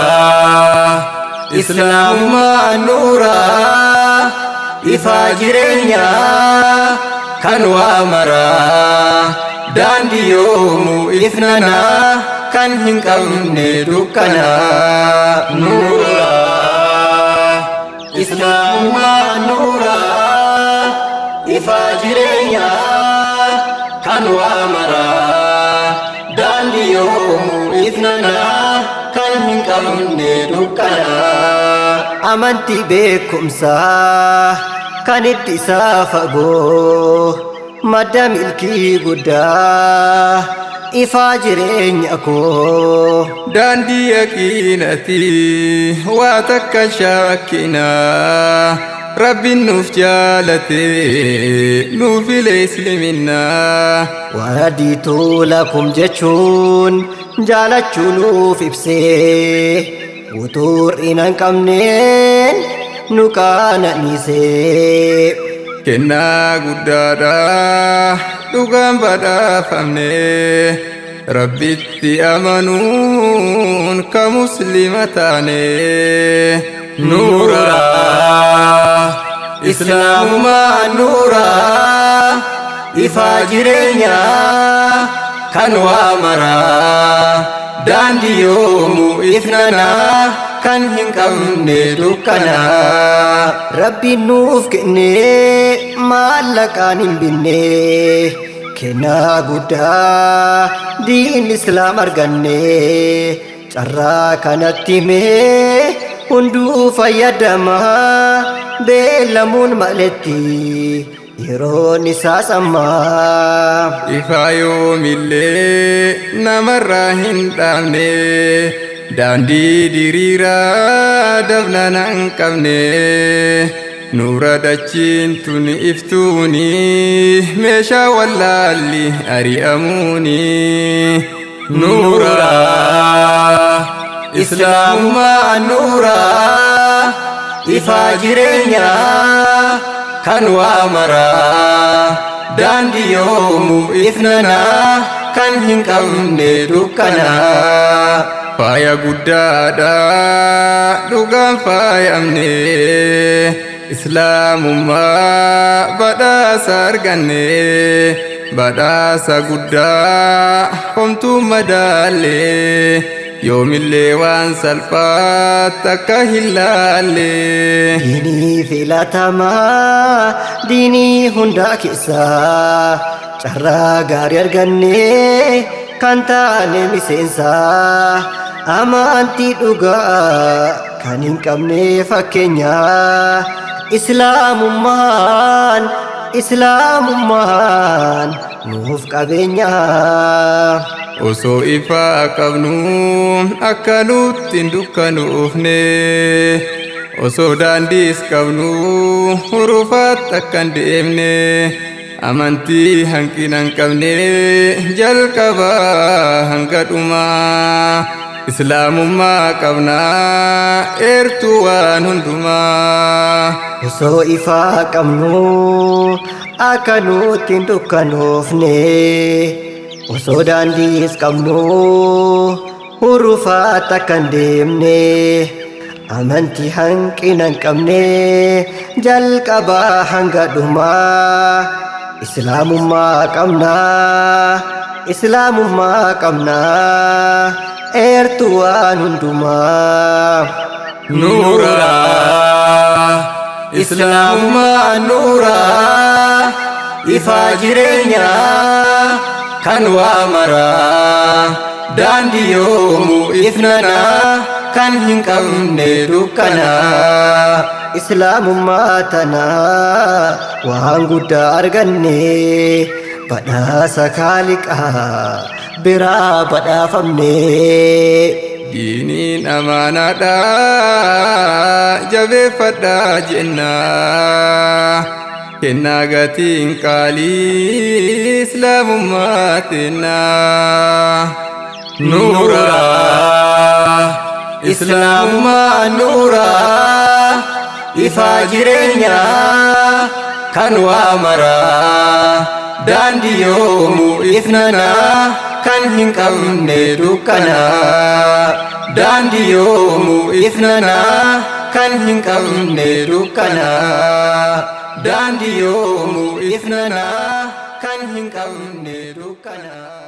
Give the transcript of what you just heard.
Nuuraa Islaamummaa nuuraa ifaa jireenyaa kan waa maraa daandii yoomuu ifnanaa kan hin qabne dukkanaa. Nuuraa Islaamummaa nuuraa ifaa jireenyaa kan waa maraa daandii yoomuu ifnanaa kan hin qabne dukkanaa. Amantii beekumsaa kan itti isaa fagoo madda milkii guddaa ifaa jireenya koo. Daandii yaqiinati waa takka shakkinaa Rabbiin nuuf jaalate nuuf file isliminnaa. Waradiitu lakum jechuun jaalachuu nuuf ibsee guutuu hir'ina hin qabneen nu qaananiisee. Kennaa guddaadha dhugaan badhaafamne Rabbitti amanuun ka muslima taane. Nuuraa Islaamummaa nuuraa ifaa jireenyaa kan waa maraa daandii yoomuu ifnanaa kan hin qabne dukkanaa. Rabbiin nuuf kennee maallaqaan hin binne kennaa guddaa diin islaam arganne carraa kanatti mee hunduu fayyadamaa beellamuun maletti yeroon isaas ammaa. Ifaa yoomillee namarraa hin dhaabne daandii diriiraa dabnaan hin qabne nuura dachiin tun iftuuni meeshaa wallaalli ari'amuuni. Nuuraa Islaamummaa nuuraa ifaa jireenyaa kan waa maraa daandii yoomuu ifnanaa kan hin qabne dukkanaa. Faaya guddaadha dhugaan faayamne islaamummaa badhaasa arganne badhaasa guddaa homtuu madaalle yoomillee waan salphaatti akka hin laalle. Diinii filatamaa diinii hundaa keessaa carraa gaarii arganne kan taane miseensaa amantii dhugaa kan hin qabne fakkeenyaa islaamummaan islaamummaan nuuf qabeenyaa. Osoo ifaa qabnu akka nutti hin dukkanuufne osoo daandiis qabnu hurufaatti akka hin deemne amantii hanqina hin qabne jalqabaa hanga dhumaa islaamummaa qabnaa eertuu waan hundumaa. Osoo ifaa qabnu akka nutti hin dukkanoofne osoo daandiis qabnu hurufaatti akka hin deemne amantii hanqina hin qabne jalqabaa hanga dhumaa islaamummaa qabnaa islaamummaa qabnaa eertuu waan hundumaa. Nuuraa Islaamummaa nuuraa ifaa jireenyaa kan waa maraa daandii yoomuu ifnanaa kan hin qabne dukkanaa. Islaamummaa tanaa waan guddaa arganne badhaasa kaaliqaa biraa badhaafamne. Diiniin amaanaadha jabeeffadhaa jennaa kennaa gatiin qaalii islaamummaa tennaa. Nuuraa Islaamummaa nuuraa ifaa jireenyaa kan waa maraa daandii yoomuu ifnanaa kan hin qabne dukkanaa. Daandii yoomuu ifnanaa kan hin qabne dukkanaa. Daandii yoomuu ifnanaa kan hin qabne dukkanaa.